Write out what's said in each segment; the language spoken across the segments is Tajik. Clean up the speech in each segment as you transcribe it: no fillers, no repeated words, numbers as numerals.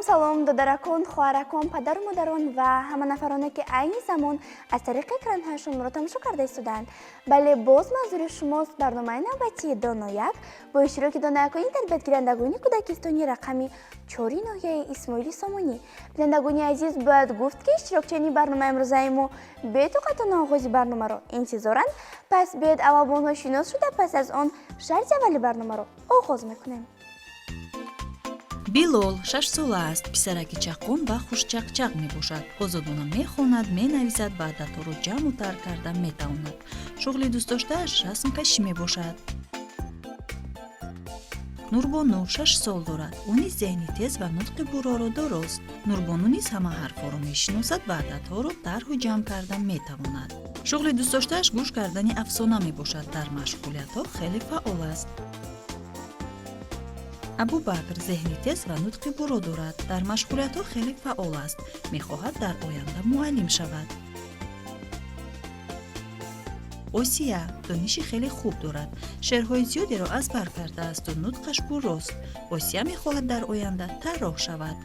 Салом, додаракон, хоҳаракон, падару модарон ва ҳама нафароне, ки айни замон аз тариқи экранҳояшон моро тамошо карда истодаанд. Бале, боз манзури шумост барномаи навбатии Донояк бо иштироки доноякони тарбиятгирандагони кӯдакистони рақами 4 ноҳияи Исмоили Сомонӣ. Бинандагони азиз, бояд гуфт, ки иштирокчиёни барномаи имрӯзаи мо бетоқатона оғози барномаро интизоранд. Пас биёед, аввал бо онҳо шинос шуда, пас аз он шарти аввали барномаро оғоз мекунем. Билол 6-сола аст. Писараки чаққон ва хушчақчақ мебошад. Озодона мехонад, менависад ва ададҳоро ҷамъу тарк карда метавонад. Шуғли дӯстдоштааш расмкашӣ мебошад. Нурбону 6 сол дорад. Ӯ низ зеҳни тез ва нутқи бурроро дорост. Нурбону низ ҳама ҳарфҳоро мешиносад ва ададҳоро тарҳу ҷамъ карда метавонад. Шуғли дӯстдоштааш гӯш кардани афсона мебошад. Дар машғулиятҳо хеле фаъол аст. Абубакр зеҳни тез ва нутқи бурро дорад. Дар машғулиятҳо хеле фаъол аст. Мехоҳад дар оянда муаллим шавад. Осия дониши хеле хуб дорад. Шеърҳои зиёдеро аз бар кардаасту нутқаш буррост. Осия мехоҳад дар оянда тарроҳ шавад.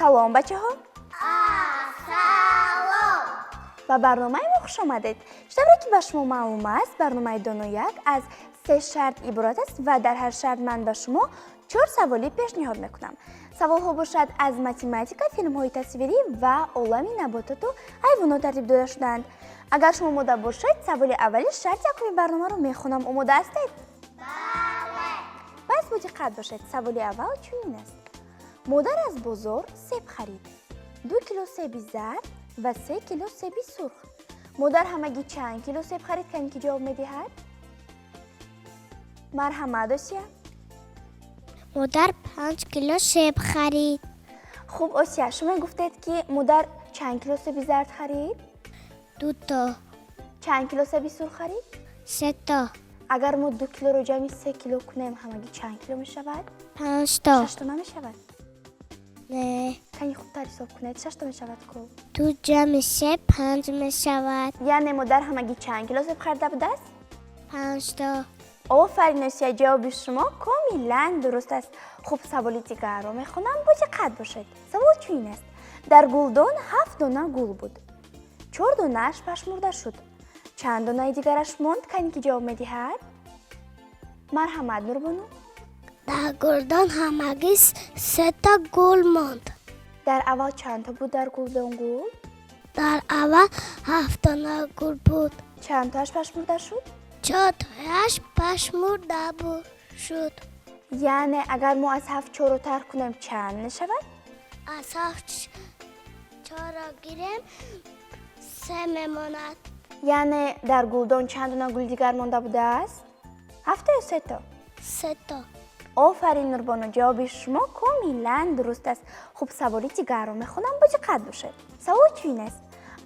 Салом, бачаҳо! Салом! Ба барномаи мо хуш омадед. Чӣ тавре ки ба шумо маълум аст, барномаи Донояк аз се шарт иборат аст ва дар ҳар шарт ман ба шумо чор саволӣ пешниҳод мекунам. Саволҳо бошад, аз математика, филмҳои тасвирӣ ва олами набототу ҳайвонот тартиб дода шудаанд. Агар шумо омода бошед, саволи аввали шарти якуми барномаро мехонам. Омода ҳастед? Пас бо диққат бошед. Саволи аввал чунин аст: модар аз бозор себ харид, 2 кило себи зард ва 3 кило себи сурх. Модар ҳамагӣ чанд кило себ харид? Кане, ки ҷавоб медиҳад? Марҳамат, Осия. Модар 5 кило себ харид. Хуб, Осия, шумо гуфтед, ки модар чанд кило себи зард харид? Дуто. Чанд кило себи сурх харид? Сето. Агар мо 2 килоро ҷамъи 3 кило кунем, ҳамагӣ чанд кило мешавад? Панҷто. Шашто намешавад? Не. Кани, хубтар ҳисоб кунед, шашто мешавад ку. Ду ҷамъи се панҷ мешавад. Яъне модар ҳамагӣ чанд кило себ харида будааст? Панҷто. Офарин, Осия, ҷавоби шумо комилан дуруст аст. Хуб, саволи дигарро мехонам, бо диққат бошед. Савол чунин аст: дар гулдон ҳафт дона гул буд, чор донааш пашмурда шуд. Чанд донаи дигараш монд? Кане, ки ҷавоб медиҳад? Марҳамат, Нурбону. Дар гулдон ҳамагӣ сета гул монд. Дар аввал чандто буд дар гулдон гул? Дар аввал ҳафтона гул буд. Чандтоаш пашмурда шуд? Чортояш пашмурда шуд. Яъне агар мо аз ҳафт чорро тарк кунем, чанд мешавад? Аз ҳафт чорро гирем, се мемонад. Яъне дар гулдон чанд дона гули дигар монда будааст? Ҳафто ё сето? Сето. Офарин, Нурбону, ҷавоби шумо комилан дуруст аст. Хуб, саволи дигарро мехонам, бо диққат бошед. Савол чунин аст: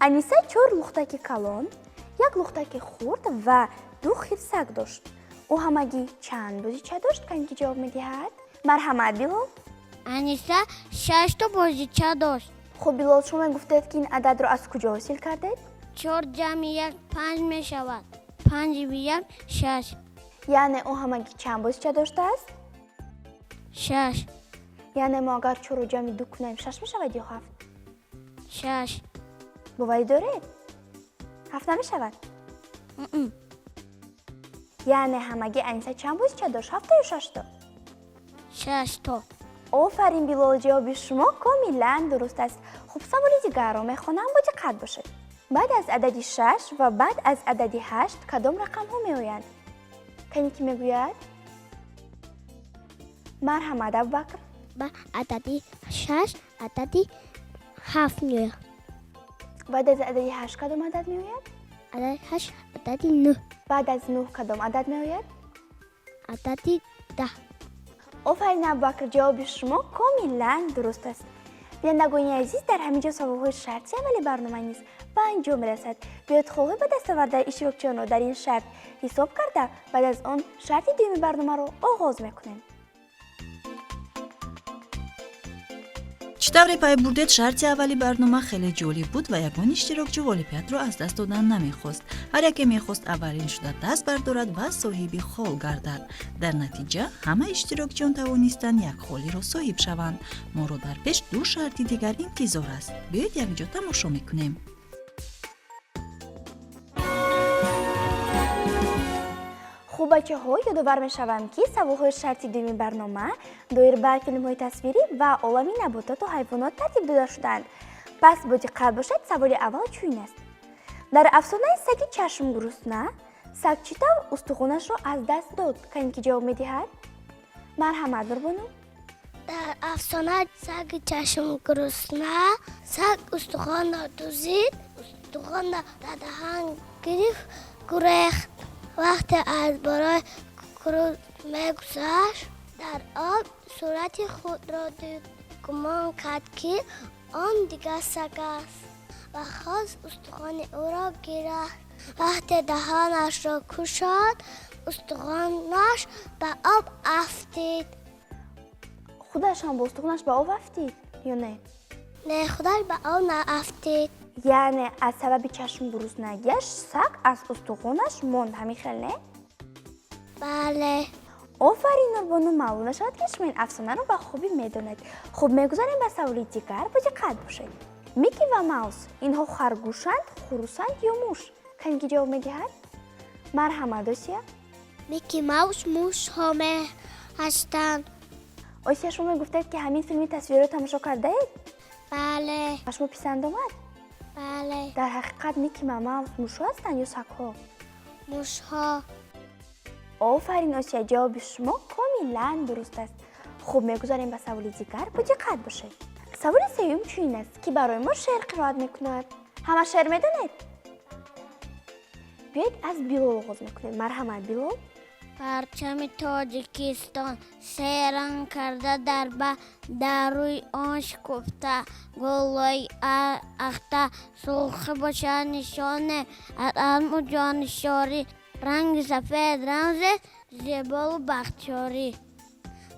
Аниса чор лухтаки калон, як лухтаки хурд ва ду хирсак дошт. Ӯ ҳамагӣ чанд бозича дошт? Кане, ки ҷавоб медиҳад? Марҳамат, Билол. Аниса шашто бозича дошт. Хуб, Билол, шумо гуфтед, ки ин ададро аз куҷо ҳосил кардед? Чор ҷамъи як панҷ мешавад, панҷи як шаш. Яъне ӯ ҳамагӣ чанд бозича доштааст? Шаш. Яъне мо агар чорро ҷамъи ду кунем, шаш мешавад ё ҳафт? Шаш. Боварӣ доред, ҳафт намешавад? Яъне ҳамагӣ Аниса чанд бозича дошт, ҳафто ё шашто? Шашто. Офарин, Билол, ҷавоби шумо комилан дуруст аст. Хуб, саволи дигарро мехонам, бо диққат бошед. Баъд аз адади шаш ва баъд аз адади ҳашт кадом рақамҳо меоянд? Кане, ки мегӯяд? Марҳамат, Абубакр. Ба адади шаш адади ҳафт меояд. Баъд аз адади ҳашт кадом адад меояд? Адади ҳашт адади нӯҳ. Баъд аз нӯҳ кадом адад меояд? Адади 10. Офарин, Абубакр, ҷавоби шумо комилан дуруст аст. Бинандагони азиз, дар ҳамин ҷо саволҳои шарти аввали барнома низ ба анҷом мерасад. Биёед, холҳои ба даст овардаи иштирокчиёнро дар ин шарт ҳисоб карда, баъд аз он шарти дуюми барномаро оғоз мекунем. Чӣ тавре пай бурдед, шарти аввали барнома хеле ҷолиб буд ва ягон иштирокчӣ ғолибиятро аз даст додан намехост. Ҳар яке мехост аввалин шуда даст бардорад ва соҳиби хол гардад. Дар натиҷа ҳама иштирокчиён тавонистанд як холиро соҳиб шаванд. Моро дар пеш ду шарти дигар интизор аст. Биёед, якҷо тамошо мекунем. Хуб, бачаҳо, ёдовар мешавам, ки саволҳои шарти дуюми барнома доир ба филмҳои тасвирӣ ва олами набототу ҳайвонот тартиб дода шудаанд. Пас бо диққат бошед. Саволи аввал чунин аст: дар афсонаи саги чашмгурусна саг чӣ тавр устухонашро аз даст дод? Кане, ки ҷавоб медиҳад? Марҳамат, Нурбону. Дар афсона саги чашмгурусна саг устухонро дузид, устухонро дар даҳан гирифт, гурехт. Вақте аз болои рӯд мегузашт, дар об сурати худро дид, гумон кард, ки он дигар саг аст ва хост устухони ӯро гирад. Вақте даҳонашро кушод, устухонаш ба об афтид. Худаш ҳам бо устухонаш ба об афтид ё не? Не, худаш ба об наафтид. Яъне аз сабаби чашмгуруснагиаш саг аз устухонаш монд, ҳамин хел, не? Бале. Офарин, Нурбону, маълум мешавад, ки шумо ин афсонаро ба хубӣ медонед. Хуб, мегузарем ба саволи дигар. Бо диққат бошед. Микки ва Маус инҳо харгӯшанд, хурусанд ё муш? Кане, ки ҷавоб медиҳад? Марҳамат, Осия. Микки Маус мушҳо ҳастанд. Осия, шумо мегуфтед, ки ҳамин филми тасвириро тамошо кардаед? Бале. Ба шумо писанд омад? Бале. Дар ҳақиқат Микки ва Маус мушҳо ҳастанд ё сагҳо? Мушҳо. Офарин, Осия, ҷавоби шумо комилан дуруст аст. Хуб, мегузарем ба саволи дигар. Бо диққат бошед. Саволи сеюм чунин аст: ки барои мо шеър қироат мекунад? Ҳама шеър медонед? Биёед, аз Билол оғоз мекунем. Марҳамат, Билол. Парчами Тоҷикистон се ранг карда дар ба дар рӯи он шукуфта гулҳои ахта сурхӣ бошад нишоне аз азму ҷонфишонӣ, ранги сафед рамзе зебову бахтиёрӣ.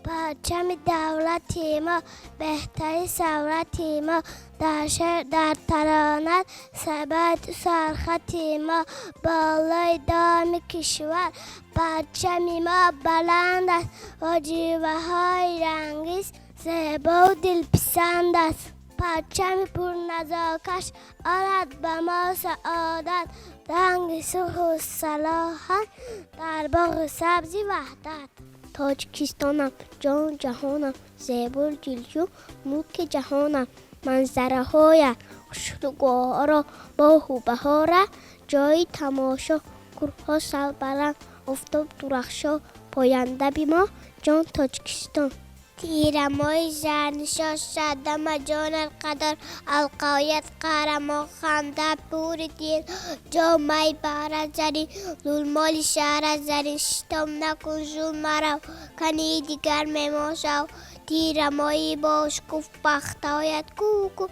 Парчами давлати мо беҳтарин сарвати мо, дар шеър, дар тарона сабату сархати мо, болои доми кишвар парчами мо баланд аст, бо ҷилваҳои рангин зебову дилписанд аст. Парчами пурназокаш орад ба мо саодат, ранги сурху салоҳат дар боғи сабзи ваҳдат. Тоҷикистонам, ҷону ҷаҳонам, зебои дилҷӯ, мулки ҷаҳонам, манзараҳоя хушнугоҳро, боғу баҳора ҷои тамошо, кӯҳҳо сарбаланд, офтоб дурахшо, поянда бимо, ҷон Тоҷикистон. Тирамоҳи зарнишон шадама ҷонат қадор алқояд қаҳрамон ханда пури дил, ҷомаи баҳра зарин, лулмоли шаҳра зарин, шитоб накун, зуд марав, кани дигар меҳмон шав. Тирамоҳи бошукӯҳ пахтаҳоят кӯҳ кӯҳ,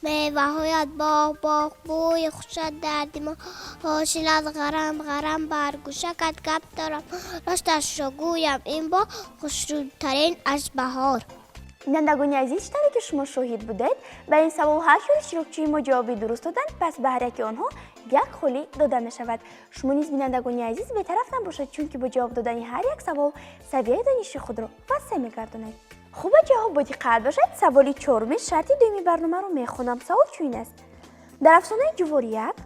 меваҳоят боғ боғ, бӯи хушат дар димоғ, ҳосилат ғарам ғарам, бар гӯшакат гап дорам, росташро гӯям, ин боғ хушрӯйтарин аз баҳор. Бинандагони азиз, чӣ тавре ки шумо шоҳид будед, ба ин савол ҳар чор иштирокчии мо ҷавоби дуруст доданд. Пас ба ҳар яки онҳо як холӣ дода мешавад. Шумо низ, бинандагони азиз, бетараф набошед, чунки бо ҷавоб додани ҳар як савол савияи дониши худро васеъ мегардонед. Хуб, бачаҳо, бо диққат бошед. Саволи чоруми шарти дуюми барномаро мехонам. Савол чунин аст: дар афсонаи Ҷуворияк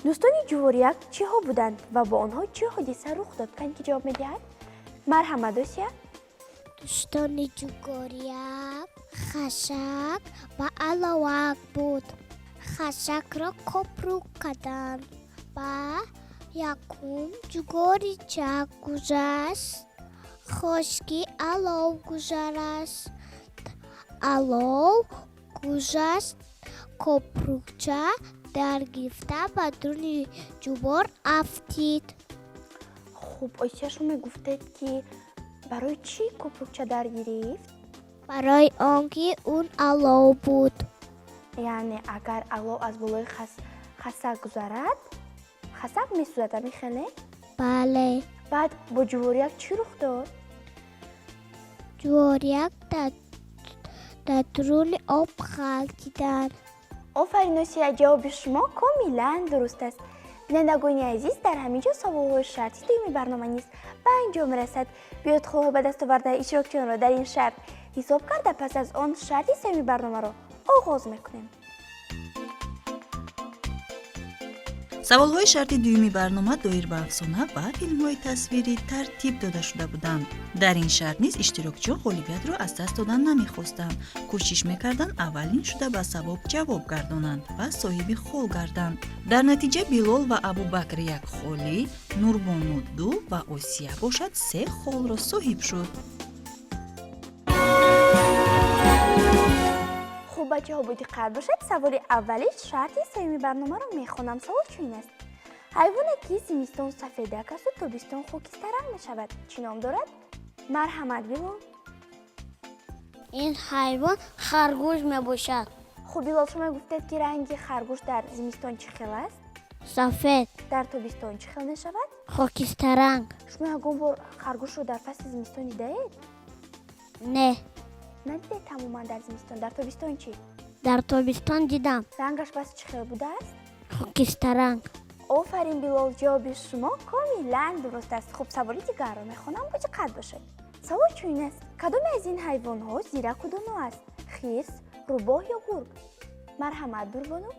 дӯстони Ҷуворияк чиҳо буданд ва бо онҳо чӣ ҳодиса рух дод? Кане, ки ҷавоб медиҳад? Марҳамат, Осия. Дӯстони Ҷуворияк Хашак ва Аловак буд. Хашакро копрук карданд ва якум ҷуворича гузашт, хост, ки алов гузараст. Алов гузашт, копрукча дар гирифта ба дуни ҷувор афтид. Хуб, Осия, шумо мегуфтед, ки барои чӣ копрукча дар гирифт? Барои он ки он алов буд. Яъне агар алов аз болои хасак гузарад, хасак месӯзад, ҳамин хел, не? Бале. Баъд бо Ҷуворияк чӣ рух дод? Ҷуворияк дар Дар дуруни об ғалтидан. Офарин, Осия, ҷавоби шумо комилан дуруст аст. Бинандагони азиз, дар ҳамин ҷо саволҳои шарти дуюми барнома низ ба анҷом мерасад. Биёед, холҳои ба даст овардаи иштирокчиёнро дар ин шарт ҳисоб карда, пас аз он шарти сеюми барномаро оғоз мекунем. Саволҳои шарти дуюми барнома доир ба афсона ва филмҳои тасвирӣ тартиб дода шуда буданд. Дар ин шарт низ иштирокчиён ғолибиятро аз даст додан намехостанд, кӯшиш мекарданд аввалин шуда ба савоб ҷавоб гардонанд ва соҳиби хол гарданд. Дар натиҷа Билол ва Абубакр як холӣ, Нурбону ду ва Осия бошад се холро соҳиб шуд. Хуб, бачаҳо, бодиққат бошед. Саволи аввали шарти сеюми барномаро мехонам. Савол чунин аст: ҳайвоне, ки зимистон сафедак асту тобистон хокистаранг мешавад, чӣ ном дорад? Марҳамат, Билол. Ин ҳайвон харгӯш мебошад. Хуб, Билол, шумо гуфтед, ки ранги харгӯш дар зимистон чӣ хел аст? Сафед. Дар тобистон чӣ хел мешавад? Хокистаранг. Шумо ягон бор харгӯшро дар фасли зимистон дидаед? Не. Надидед тамоман дар зимистон. Дар тобистон чӣ? Дар тобистон дидам. Рангаш пас чӣ хел будааст? Хокистаранг. Офарин, Билол, ҷавоби шумо комилан дуруст аст. Хуб, саволи дигарро мехонам, бодиққат бошед. Савол чунин аст: кадоме аз ин ҳайвонҳо зираку доно аст: хирс, рӯбоҳ ё гург? Марҳамат, Нурбону.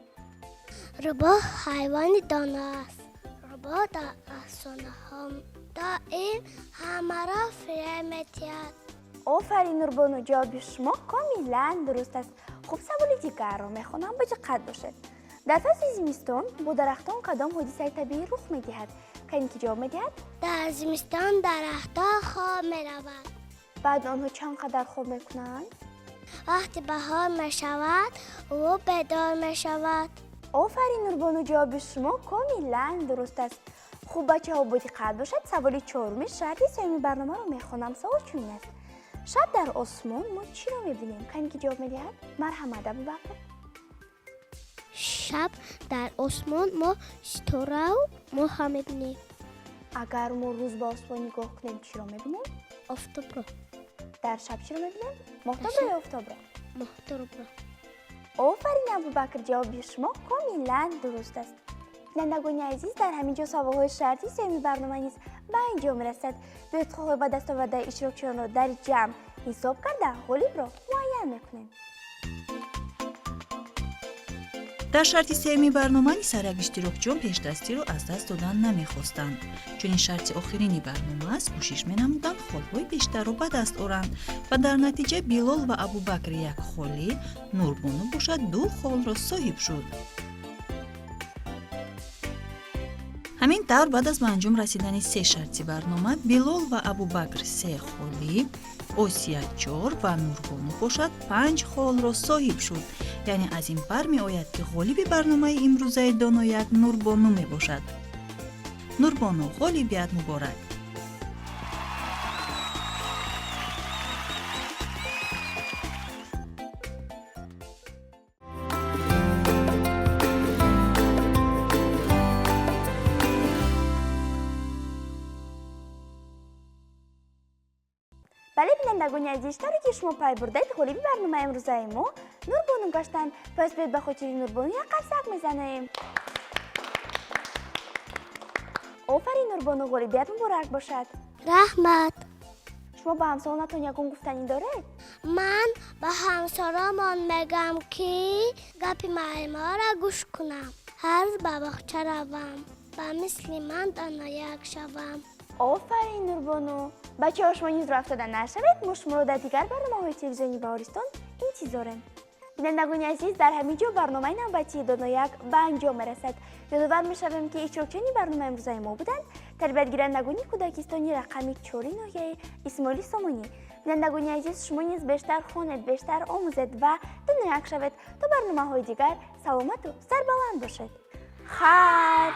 Рӯбоҳ ҳайвони доно аст. Рӯбоҳ дар афсонаҳо доим ҳамаро фиреб медиҳад. Офарин, Нурбону, ҷавоби шумо комилан дуруст аст. Хуб, саволи дигарро мехонам, бодиққат бошед. Дар фасли зимистон бо дарахтон кадом ҳодисаи табиӣ рух медиҳад? Кане ки ҷавоб медиҳад? Дар зимистон дарахтҳо хоб мераванд. Баъд онҳо чанд қадар хоб мекунанд? Вақте баҳор мешавад, ӯ бедор мешавад. Офарин, Нурбону, ҷавоби шумо комилан дуруст аст. Хуб, бачаҳо, бодиққат бошад. Саволи чоруми шарти сеюми барномаро мехонам. Савол чунин аст: шаб дар осмон мо чиро мебинем? Кане ки ҷавоб медиҳад? Марҳамат, Абубакр. Шаб дар осмон мо ситорау моҳа мебинем. Агар мо рӯз ба осмон нигоҳ кунем, чиро мебинем? Офтобро. Дар шаб чиро мебинем? Моҳтобро ё офтобро? Моҳтобро. Офарин, Абубакр, ҷавоби шумо комилан дуруст аст. Бинандагони азиз, дар ҳамин ҷо саволҳои шарти сеюми барнома низ ба анҷом мерасад. Биёед, холҳои ба даст овардаи иштирокчиёнро дар ҷамъ ҳисоб карда, ғолибро муайян мекунем. Дар шарти сеюми барнома низ ҳар як иштирокчиён пешдастиро аз даст додан намехостанд. Чун ин шарти охирини барнома аст, кӯшиш менамуданд холҳои бештарро ба даст оранд ва дар натиҷа Билол ва Абубакр як холӣ, Нурбону бошад ду холро соҳиб шуд. Ҳамин тавр, баъд аз ба анҷом расидани се шарти барнома, Билол ва Абубакр се холӣ, Осия чор ва Нурбону бошад панҷ холро соҳиб шуд. Яъне аз ин бармеояд, ки ғолиби барномаи имрӯзаи Донояк Нурбону мебошад. Нурбону, ғолибият муборак! Бале, бинандагони азиз, тавре ки шумо пай бурдед, ғолиби барномаи имрӯзаи мо Нурбону гаштанд. Пас биёед, ба хотири Нурбону як қарсак мезанем. Офарин, Нурбону, ғолибият муборак бошад! Раҳмат. Шумо ба ҳамсолонатон ягон гуфтанӣ доред? Ман ба ҳамсоромон мегӯям, ки гапи муаллимаро гӯш кунам, ҳар рӯз ба боғча равам, ба мисли ман донояк шавам. Офарин, Нурбону! Бачаҳо, шумо низ роҳ афтода нашавед, мо шуморо дар дигар барномаҳои телевизиони Баҳористон интизорем. Бинандагони азиз, дар ҳамин ҷо барномаи навбатии Донояк ба анҷом мерасад. Ёдовар мешавем, ки иштирокчиёни барномаи имрӯзаи мо буданд тарбиятгирандагони кӯдакистони рақами чори ноҳияи Исмоили Сомонӣ. Бинандагони азиз, шумо низ бештар хонед, бештар омӯзед ва донояк шавед. То барномаҳои дигар саломату сарбаланд бошед. Хайр.